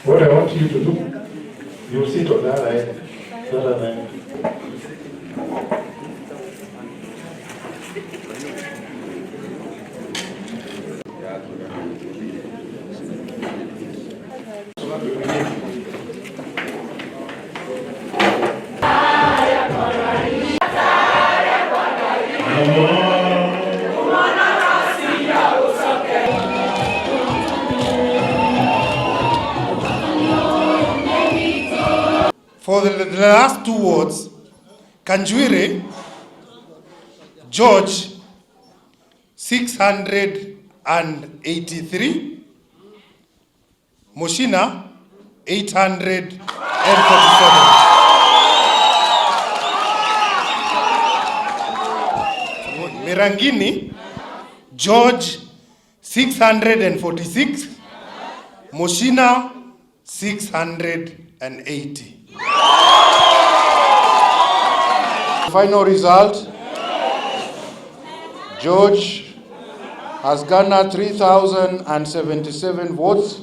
What I want you to do, you sit on the other end, the other end. For the last two wards, Kanjuire, George, 683, Muchina, 847. Mirangini, George, 646, Muchina, 680. Final result, George has garnered 3,077 votes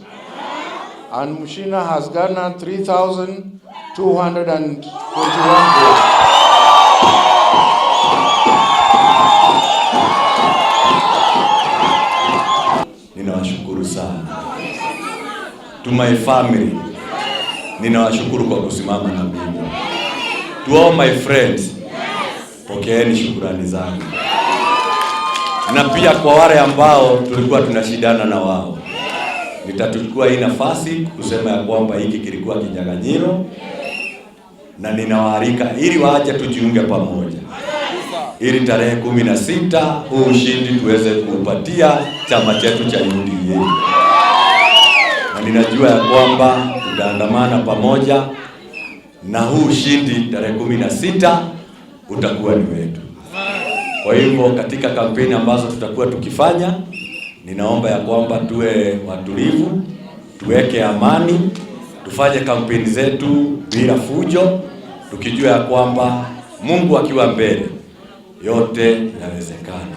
and Muchina has garnered 3,221 votes. Ninawashukuru sana. To my family, ninawashukuru kwa kusimama na mimi. To all my friends, pokeeni shukurani zangu. Na pia kwa wale ambao tulikuwa tunashindana na wao, nitachukua hii nafasi kusema ya kwamba hiki kilikuwa kinyang'anyiro, na ninawaalika ili waje tujiunge pamoja ili tarehe 16 huu ushindi tuweze kuupatia chama chetu cha UDA, na ninajua ya kwamba tutaandamana pamoja na huu ushindi tarehe 16 utakuwa ni wetu. Kwa hivyo katika kampeni ambazo tutakuwa tukifanya, ninaomba ya kwamba tuwe watulivu, tuweke amani, tufanye kampeni zetu bila fujo, tukijua ya kwamba Mungu akiwa mbele yote yanawezekana.